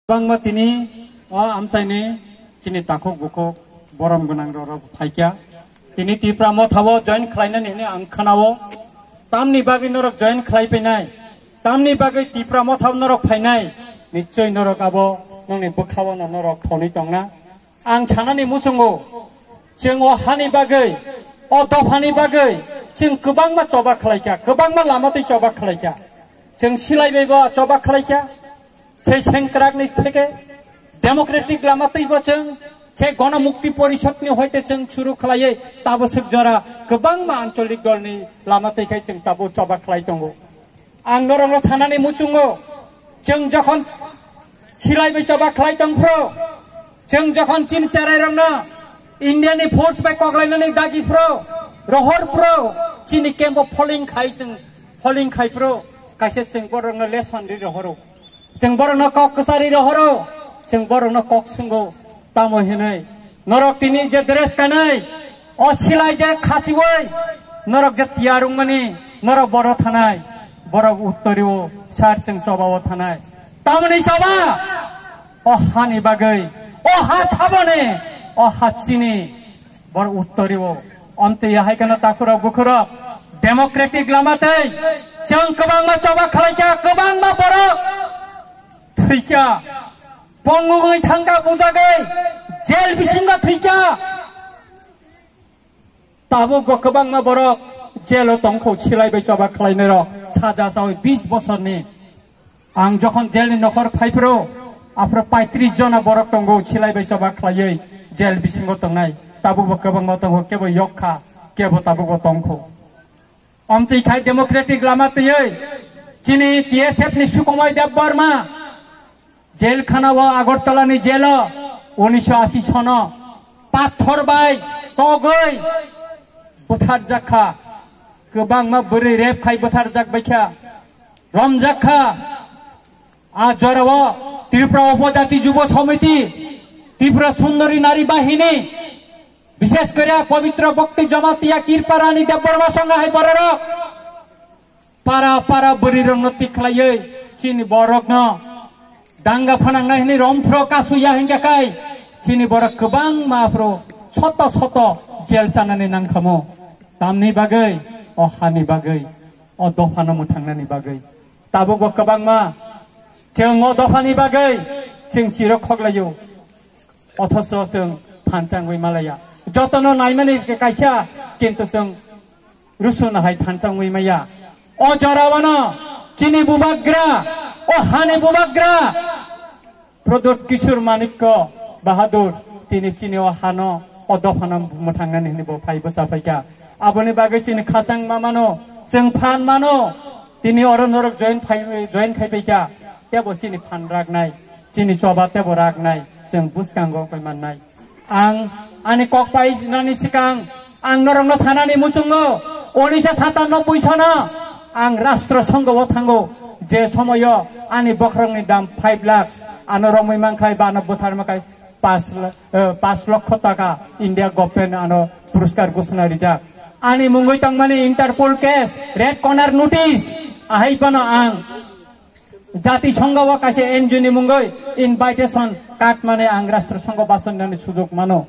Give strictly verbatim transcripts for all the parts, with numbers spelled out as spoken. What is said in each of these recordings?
Kwbangma tini o amchaini chini takhuk bukhuk borom gwnang rok phaikya. Tini Tipra Motha o join khlainani hwnwi ang khwnao. Tamni bagwi norok join khlai phainai? Tamni bagwi Tipra Motha o norok phainai? Nichoi norok abo nongni bwkhao no norok thonwi tongna. Ang sanani muchungo, chwng o hani bagwi, o dophani bagwi chwng kwbangma choba khlaikha, kwbangma lama twi choba khlaikha. Chwng silai bai bo choba khlaikha. Sei sengkrakni theke democratic lama twibo chwng, sei Gono Mukti Porishad ni hoite chwng suru khlaiwi tabuk swk jora kwbangma ancholik dolni lama twi khai chwng tabuk choba khlai tongo. Ang norokno sanani muchungo, chwng jokhon silai bai choba khlai tong phro, chwng jokhon chini cherai rokno India ni force bai koklainani dagi phro, rohor phro, chini camp o pholing khai chwng, pholing khai phro, kaisa chwng borokno lesson ri rohoro. Chwng borokno kok kwchari rohoro, chwng borokno kok swngo, tamo hinwi. Norok tini je dress kanwi, o silai je khachiwi, norok je tiyar wngmani, norok boro thanai, borok uttorio sar chwng chobao thanai. Tamoni choba, o hani bagwi, o ha chaboni, o ha chini, bor uttorio. Omtwi hai kheno takhurok bukhurok democratic lama tei chwng kwbangma choba khlaikha, kwbangma borok thwikha, pongwi thangkha, bujagwi jail bisingo thwikha. Tabuk bo kwbangma borok jail o tongkho, silai bai choba khlainairok saja sawi bis bosorni. Ang jokhon jail ni nokhor phaiphro, aphro paitris jona borok tongo, silai bai choba khlaiwi jail bisingo tongnai. Tabuk bo kwbangma tongo, kebo yok kha, kebo tabuk bo tongkho. Omtwi khai democratic lama twiwi chini T S F ni Sukumoi Debbarma jail khana o, Agartala ni jail o, unisho ashi sono pathor bai togwi butharjak kha. Kwbangma bwrwi rep khai butharjak bai kha, romjak kha. A jorao Tripura Upojati Jubo Samiti, Tripura Sundori Nari Bahini, bishesh kore Pabitra Bhakti Jamatia Kirparani Debbarma songha hai bororok para para bwrwi rokno tikhlaiwi chini borokno danga phanangnai hwnwi romphro kasuya hingkha khai chini borok kwbangma aphro soto soto jail chanani nangkhamu. Tamni bagwi, o hani bagwi, o dophano mwthangnani bagwi. Tabuk bo kwbangma chwng o dophani bagwi chwng chiro khoklaio, othoso chwng thansa wngwi malaya. Jotono naimani kaisa, kintu chwng rusuno hai thansa wngwi maya. O jorao no chini bubagra, o hani bubagra Pradyot Kishore Manikya Bahadur tini chini o hano, o dophano mwthangnani hwnwi bo phai bwsa phaikha. Aboni bagwi chini khachang mamano, chwng phan mano, tini oro norok join phai, join khai phaikha. Tebo chini phan raknai, chini choba tebo raknai, chwng bwskango koi mannai. Ang ani kok pai nani sikang ang norokno sanani muchungo, unisho satanoboi sono ang Rashtra Sangha o thango, je somoyo ani bokhorokni dam five lakhs, ano romwi mankhai ba ano bwtharma khai pas la-, eh, pas lokho taka India government ano puruskar ghoshona rijak. Ani mungwi tongmani Interpol case, Red Corner notice, ahai phano ang Jati Sangha o kaisa N G O ni mungwi invitation card mane ang Rashtra Sangha bason nani sujok mano.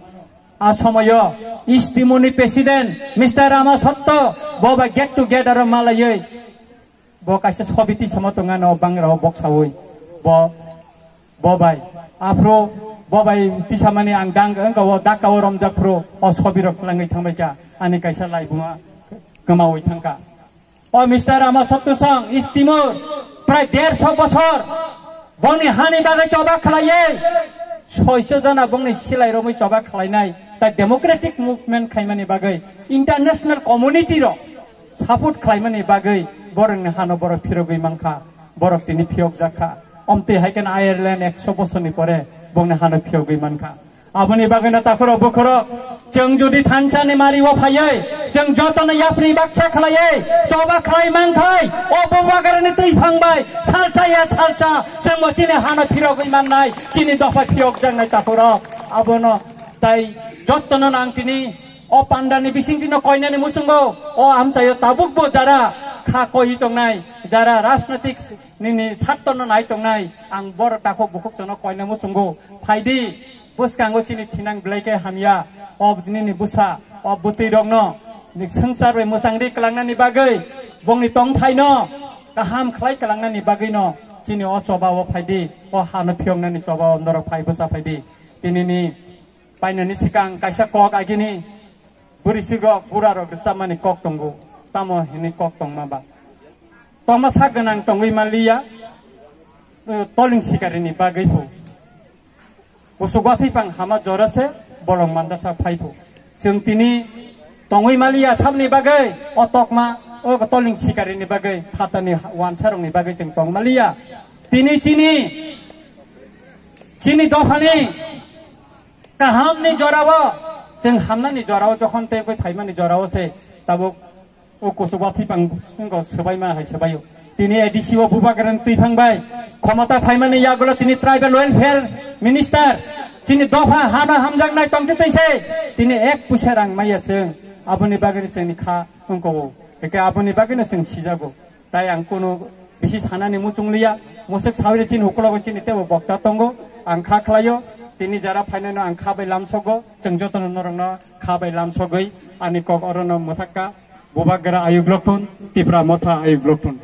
A somoyo Istimuni president Mister Rama Sotto bo bai get together o malaiwi bo kaisa sobi tisamo tongano bangra o boksawi bo, bo bai aphro bo bai tisamani ang dang wngka o daka o romjak phro o sobi rok langwi thangbai kha ani kaisa laibuma kwmawi thangkha. O Mister Rama Sotto song Istimur prai derso bosor boni hani bagwi choba khlaiwi soiso jona bongni silai romwi choba khlainai, tai democratic movement khaimani bagwi international community rok support khlaimani bagwi borokni hano borok phirogwi mankha, borok tini phiyokjak kha. Omtwi hai khe Ireland ekso bosorni pore bongni hano phiyogwi mankha. Aboni bagwino takhurok bukhurok, chwng jodi thansa ni mari o phaiwi, chwng jotono yapri baksa khlaiwi, choba khlai mankhai, o bubagrani twi phang bai salsa ya salsa chwng bo chini hano phirogwi mannai, chini dopha phiyokjaknai takhurok. Abono tai jotono nang tini o pandani bisingtwino koinani muchungo, o amchaio tabukbo jara tha koi tongnai, jara rajnitik nini satto no nai tongnai, ang bor takhuk bukhuk sono koina muchungo phaidi. Bwskango chini thinang belai khe hamya, o nini bwsa, o bwtwi rokno swngchar bai mwchangri kwlangnani bagwi, bongni tongthaino kaham khlai kwlangnani bagwino chini o choba o phaidi, o hano phiyoknani choba o norok phai bwsa phaidi. Tinini painani sikang kaisa kok agini bwrwi sikrok bura rok rwchapmani kok tongo, tamo hinwi kok tongma ba? Tongma sak gwnang tongwi manliya, toling sikarini bagwi phu. Kuchuk wathwi pang hama jora se bolong mandasa phai phu. Chwng tini tongwi manliya sabni bagwi, o tokma, o toling sikarini bagwi, phatani wansarokni bagwi chwng tong manliya. Tini chini, chini dophani kahamni jorao, chwng hamnani jorao, jokhon tei koi phaimani jorao se tabuk o kuchuk wathwi pang wngkha swbaima hai swbaio. Tini A D C o Bubagrani twi phang bai khomota phaimani yagulo tini tribal welfare minister, chini dopha hano hamjaknai tongtwi twi se tini ek puisa rang maya chwng, aboni bagwi chwngni kha wngkho. Hwnkhe aboni bagwino chwng sijago. Tai ang kunu bisi sanani muchung liya, musuk sawire chini ukulogo chini tebo bokta tongo, ang kha khlaio, tini jara phainano ang kha bai lamsogo, chwng jotono norokno kha bai lamsogwi ani kok orono mwthakka, Bubagra ayuk loktun, Tipra motha ayuk loktun.